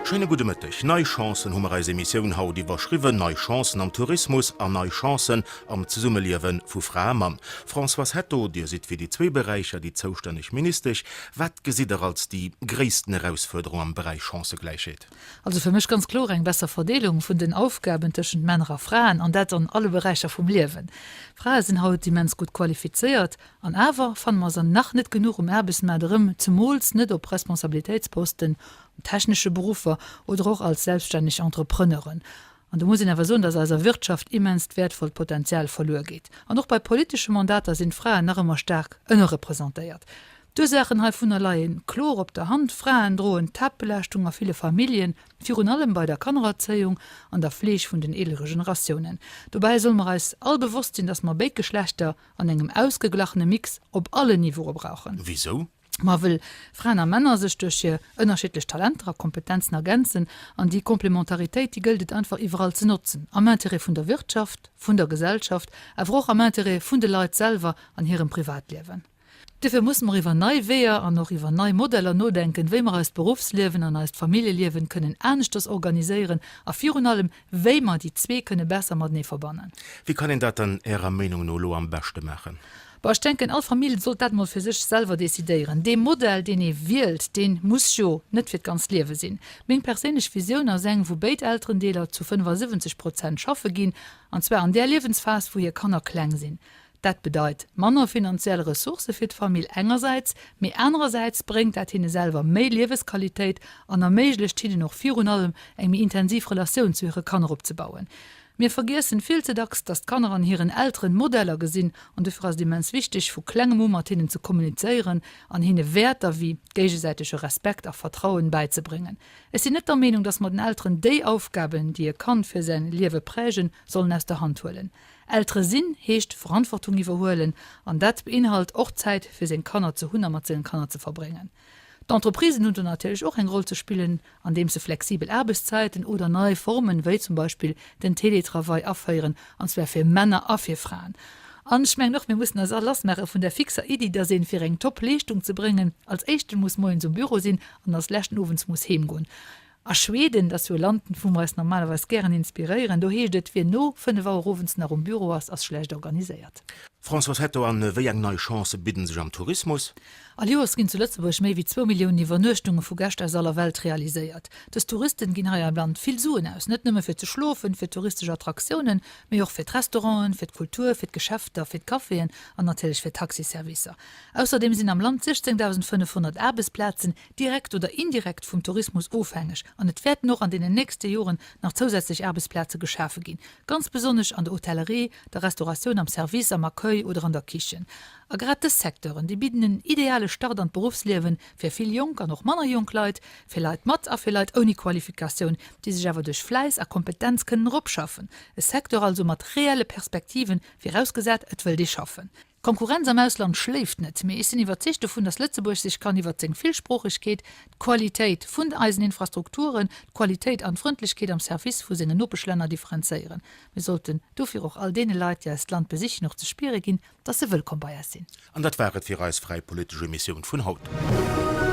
Schéine gudde Mëtteg. Nei Chancen hu mer eis Emissioun haut iwwerschriwwen. Nei Chancen am Tourismus an nei Chancen am Zesummeliewe vu Fra a Mann. Françoise Hetto, Dir sidd fir déi zwee Beräicher déi zoustänneg Ministesch. Wat gesitt Der als déi gréissten Erausfuerderung am Beräich Chancëgläichheet? Also fir mech ganz kloer eng besser Verdeelung vun den Aufgaben tëschent Männer a Fraen, an dat an alle Beräicher vum Liewen. Frae sinn haut immens gutt qualifizéiert, an awer fanne mer se nach net genuch um Aarbechtsmaart erëm, zemools net op Responsabilitéitsposten, an technesche Beruffer oder och als selbststänneg Entrepreneuren. An do muss een awer soen, dass eiser Wirtschaft immenst wäertvollt Potenzial verluer geet. An och bei politesche Mandater sinn d'Fraen nach ëmmer staark ënnerrepresentéiert. D'Ursaachen heivunner leie kloer op der Hand, Fraen droen d'Haaptbelaaschtung a ville Familljen, virun allem bei der Kannererzéiung an der Fleeg vun den eelere Generatiounen. Dobäi solle mer eis all bewosst sinn, dass mer béid Geschlechter an engem ausgeglachene Mix op allen Niveaue brauchen. Wisou? Ma wëll Fraen a Männer sech duerch hir ënnerschiddlech Talenter a Kompetenzen ergänzen, an déi Complementaritéit, déi gëllt et einfach iwwerall ze notzen, am Intérêt vun der Wirtschaft, vun der Gesellschaft, awer och am Intérêt vun de Leit selwer an hirem Privatliewen. Duerfir musse mer iwwer nei Weeër an och iwwer nei Modeller nodenken, wéi mer eist Beruffsliewen an eist Familljeliewen kënnen aneschters organiséieren a virun allem, wéi mer déi zwee kënne besser matenee verbannen. Wéi kann een dat dann Ärer Meenung no elo am beschte maachen? Bon, ech denken, all Famill sollt dat mol fir sech selwer decidéieren. Dee Modell, deen ee wielt, dee muss jo net fir d'ganzt Liewe sinn. Meng perséinlech Visioun ass eng, wou béid Elterendeeler zu 75 Prozent schaffe ginn, an zwar an där Liewensphas, wou hir Kanner kleng sinn. Dat bedeit manner finanziell Ressourcë fir d'Famill engersäits, mee anerersäits bréngt dat hinne selwer méi Liewesqualitéit an erméiglecht hinnen och virun allem eng méi intensiv Relatioun zu hire Kanner opzebauen. Mir vergiessen vill ze dacks, dass d'Kanner an hiren Elteren Modeller gesinn an dofir ass et immens wichteg, vu klengem u mat hinnen ze kommunizéieren an hinne Wäerter wéi géigesäitege Respekt a Vertrauen bäizebréngen. Ech sinn net der Meenung, dass mer den Elteren déi Aufgaben, déi e Kand fir säin Liewe prägen, sollen aus der Hand huelen. Eltere sinn heescht Verantwortung iwwerhuelen an dat beinhalt och Zäit fir seng Kanner ze hunn a mat sengen Kanner ze verbréngen. D'Entreprisen hunn do natierlech och eng Roll ze spillen, andeems se flexibel Aarbechtszeiten oder nei Formen, wéi zum Beispill den Télétravail, aféieren, an zwar fir Männer a fir Fraen. An ech mengen och, mir mussen eis all lassmaache vun der fixer Iddi, dass een, fir eng Top-Leeschtung ze bréngen, als Éischten muss moies um Büro sinn an als Leschten owends muss heemgoen. A Schweden, dat ass jo e Land, wou mer eis normalerweis gären inspiréieren, do heescht et, wien no 5 Auer owends nach um Büro ass, ass schlecht organiséiert. Françoise Hetto, An wéi eng nei Chancë bidden sech am Tourismus? All Joers ginn zu Lëtzebuerg méi wéi zwou Milliounen Iwwernuechtunge vu Gäscht aus aller Welt realiséiert. Dës Touristen ginn hei am Land vill Suen aus, net nëmme fir ze schlofen, fir touristesch Attraktiounen, mee och fir d'Restauranten, fir d'Kultur, fir d'Geschäfter, fir d'Caféen an natierlech fir d'Taxiservicer. Ausserdeem sinn am Land 16.500 Aarbechtsplazen, direkt oder indirekt vum Tourismus ofhängeg an et wäerten och an deenen nächste Joren nach zousätzlech Aarbechtsplaze geschafe ginn, ganz besonnesch an der Hotellerie, der Restauratioun, am Service, am Accueil oder an der Kichen. A grad dës Secteuren, déi bidden en ideale Start an d'Beruffsliewe fir vill jonk an och manner jonk Leit, fir Leit mat a fir Leit ouni Qualifikatioun, déi sech awer duerch Fläiss a Kompetenz kënnen eropschaffen. E Secteur also mat reelle Perspektiven, virausgesat et wëllt ee schaffen. D'Konkurrenz am Ausland schléift net, mee ech sinn iwwerzeegt dovun, datt Lëtzebuerg sech kann iwwert seng Villsproochegkeet, d'Qualitéit vun eisen Infrastrukturen, d'Qualitéit an d'Frëndlechkeet am Service vu sengen Nopeschlänner differenzéieren. Mir sollten dofir och all deene Leit, déi eist Land besichen, och ze spiere ginn, datt se wëllkomm bei eis sinn. An dat war et fir eis fräi politesch Emissioun vun haut.